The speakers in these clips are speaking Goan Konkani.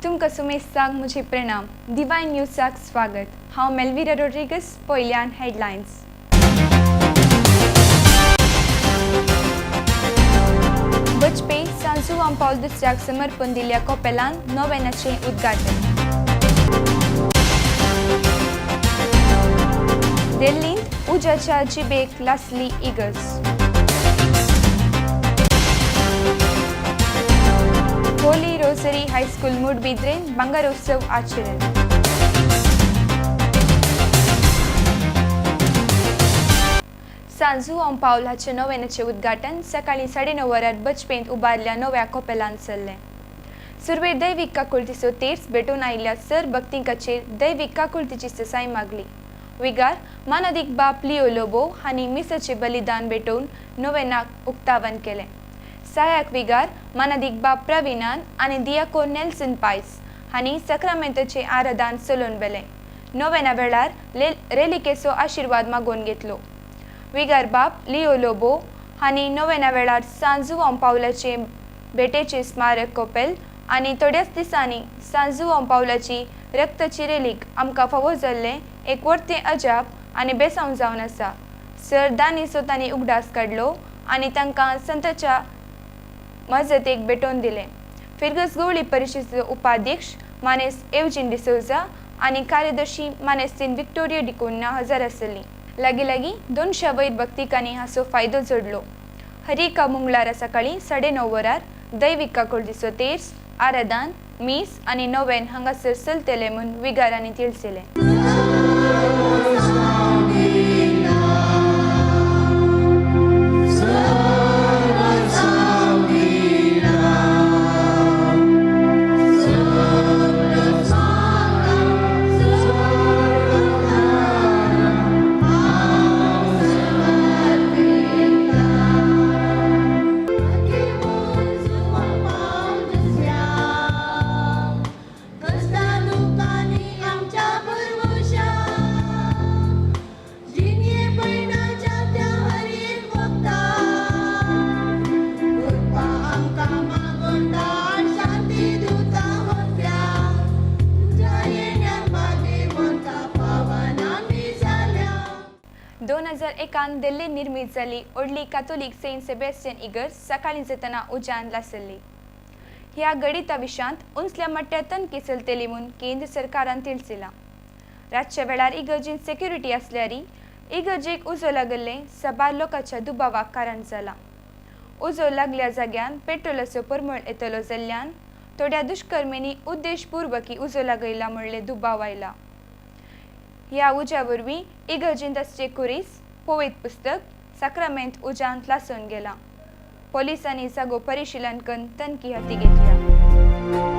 तुमकां सुमेस्ताक म्हजें प्रणाम. डिवायन न्यूजाक स्वागत. हांव मेलविरा रोड्रिगस. पयल्यान हेडलायन्स. बजपे सांजुआं पावल दुसऱ्याक समर्पण दिल्ल्या कोपेलान नोवेनाचें उद्घाटन. दिल्लींत उज्याच्या जिबेक लासली इगर्ज. होली रोसरी हायस्कूल मुडबिद्रेन ಬಂಗಾರೋತ್ಸव ಆಚರಣೆ. सांजुआं पावल हाचें नोवेनाचें उद्घाटन सकाळीं 9:30 वरार बजपेंत उबारल्या नव्या कोपेलान चल्लें. सुरवेर दैवीक काकुळतीचो तेर्स भेटून आयिल्ल्या सर भक्तिंकाचेर दैवीक काकुळतीची ससाय मागली. विगार मानादीक बाप लिओ लोबो हांणी मिसाचें बलिदान भेटोवन नोवेनाक उक्तावण केलें. सहायक विगार मानादीक बाप प्रवीणान आनी दियाको नेल्सन पायस हांणी सक्रामेंताचें आराधन चलोवन व्हेलें. नोवेना वेळार रेलिकेचो आशिर्वाद मागोवन घेतलो. विगार बाप लिओ लोबो हांणी नोवेना वेळार सांजुआं पावलाचे भेटेचें स्मारक कोपेल आनी थोड्याच दिसांनी सांजुआं पावलाची रक्ताची रेलीक आमकां फावो जाल्लें एक वर्तें अजाप आनी बेसांव जावन आसा. सर दानीचो तांणी उगडास काडलो आनी तांकां संताच्या मजतेक भेटोवन दिलें. फिरगस गवळी परिशदेचो उपाध्यक्ष मानेस एवजीन डिसोजा आनी कार्यदर्शी मानेस्तीन विक्टोरिया डिकोन्ना हजर आसली. लागीं लागीं 200 वयर भक्तिकांनी हाचो फायदो जोडलो. हर एका मंगळारा सकाळीं 9:30 वरार दैवीक काकुळतीचो तेर्स, आराधन, मीस आनी नोवेन हांगासर चलतलें म्हूण विगारांनी तिळसिलें. 2001 दिल्ली निर्मीत जाली व्हडली कातोलीक सेंट सेबेस्टियन इगर्ज सकाळीं जातना उज्यान लासली. ह्या गणिता विशांत उंचल्या मट्ट्या तनकी चलतली म्हूण केंद्र सरकारान तिळसिलां. रातच्या वेळार इगर्जीन सेक्युरिटी आसल्यारी इगर्जेक उजो लागल्लें साबार लोकांच्या दुबावाक कारण जालां. उजो लागल्या जाग्यान पेट्रोलाचो परमळ येतलो जाल्ल्यान थोड्या दुश्कर्मींनी उद्देशपूर्वकी उजो लागयला म्हणलें दुबाव आयला. ह्या उज्या वरवीं इगर्जींत आसचें कुरीस, पवित्र पुस्तक, साक्रामेंत उज्यांत लासून गेला. पोलिसांनी जागो परिशिलन करून तनकी हाती घेतल्या.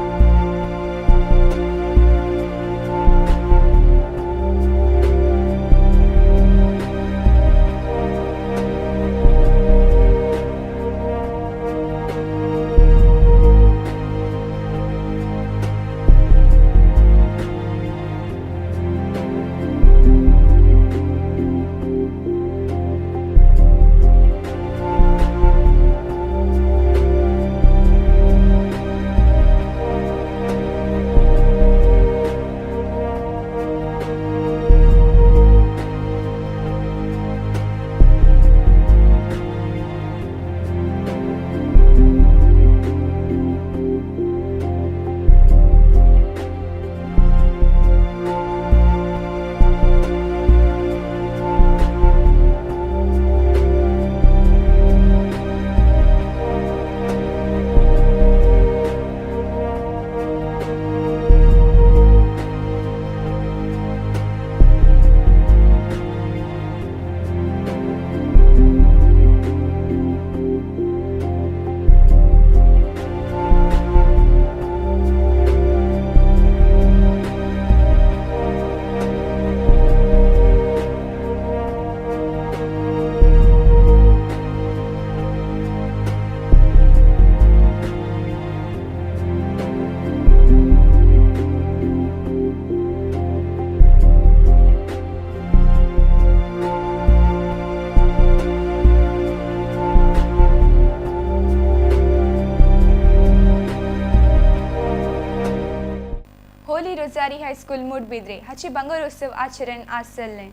होली रोजारी हायस्कूल मुडबिद्रे हाचे भांगरोत्सव आचरण आज चल्लें.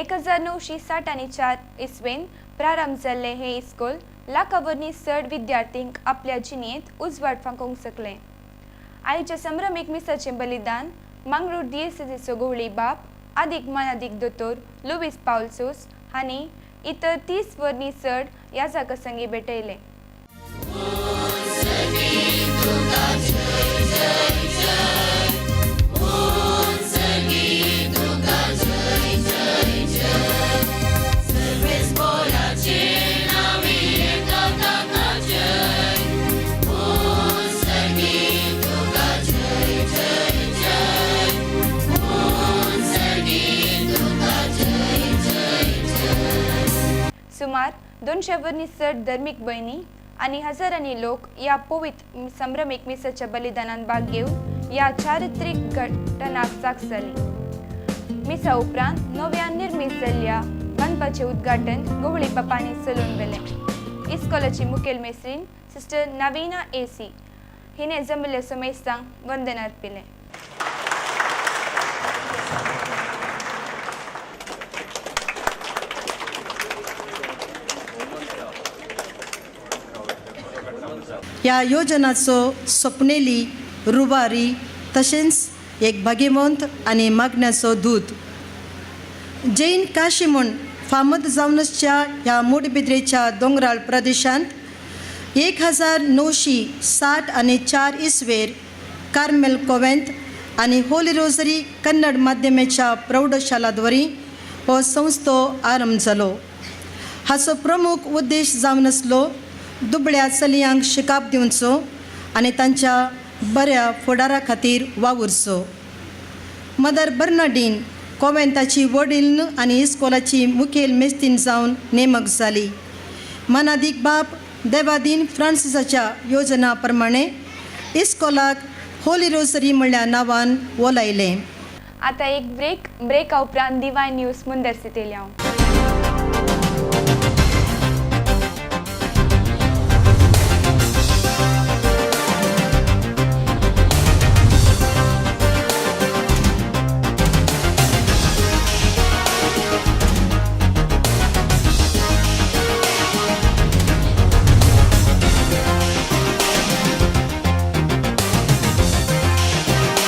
1964 इसवेन प्रारंभ जाल्लें हें इस्कोल लाखां वरवीं चड विद्यार्थींक आपल्या जिणेंत उजवाड फांकोवंक शकलें. आयच्या संभ्रमीक मिसाचें बलिदान मंगळूर दियेसेजीचो गवळी बाप आदीक मानादीक दोतोर लुवीस पावल सोस हांणी इतर 30 वरवीं चड याजाका संगी भेटयलें. सुमार 200 वरवीं चड धर्मीक भयणी आनी हजारांनी लोक ह्या पवित्र संभ्रमीक मिसाच्या बलिदानान भाग घेवन ह्या चारित्रीक घटनाक साक्ष जाली. मिसा उपरांत नव्यान निर्मीत जाल्ल्या बांदपाचें उद्घाटन गवळी बापांनी चलोवन व्हेलें. इस्कोलाची मुखेल मेस्त्रीन सिस्टर नवीना एसी हिणें जमिल्ल्या समेस्तांक वंदन अर्पिलें. ह्या योजनाचो सपनेली रुबारी तशेंच एक भागेवंत आनी मागण्याचो दूत जैन काशी म्हूण फामद जावनसच्या ह्या मुडबिद्रेच्या दोंगराळ प्रदेशांत 1964 इसवेर कार्मेल कोवेंत आनी होली रोजरी कन्नड माध्यमेच्या प्रौढशालाद्वारी हो संस्थो आरंभ जालो. हाचो प्रमुख उद्देश जावन आसलो दुबळ्या चलयांक शिकाप दिवचो आनी तांच्या बऱ्या फुडारा खातीर वावुरचो. मदर बर्नाडीन कोवेंताची वडील आनी इस्कोलाची मुखेल मेस्तीन जावन नेमक जाली. मनादीक बाप देवादीन फ्रांसिसाच्या योजना प्रमाणे इस्कोलाक होली रोजरी म्हणल्या नांवान वोलायलें. आतां एक ब्रेक. ब्रेका उपरांत डिवायन न्यूज मुंदर सितेली हांव.